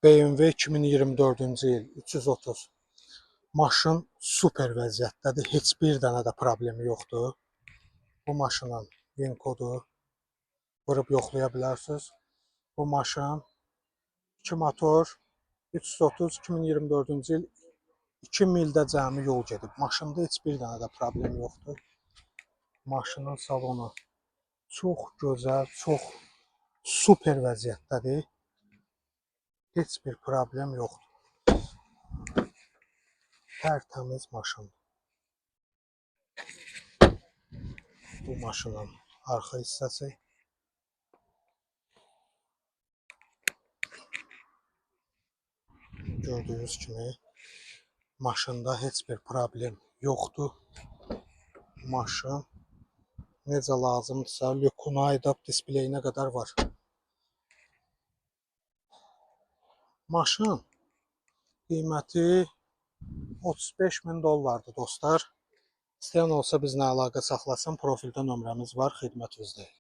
BMW 2024-cü il 330. Maşın super vəziyyətdədir. Heç bir dənə də problemi yoxdur. Bu maşının VIN kodu vurub yoxlaya bilərsiniz. Bu maşın 2 motor 330 2024-cü il 2 mildə cəmi yol gedib. Maşında heç bir dənə də problem yoxdur. Maşının salonu çox gözəl, çox super vəziyyətdədir. Heç bir problem yoxdur. Tərtəmiz maşındır. Bu maşının arxa hissəsi. Gördüyünüz kimi maşında heç bir problem yoxdur. Maşın necə lazımdırsa, lükuna, head-up displeyinə qədər var. Maşın qiyməti 35 min dollardır dostlar. İstəyən olsa bizlə əlaqə saxlasın. Profildə nömrəmiz var, xidmətinizdə.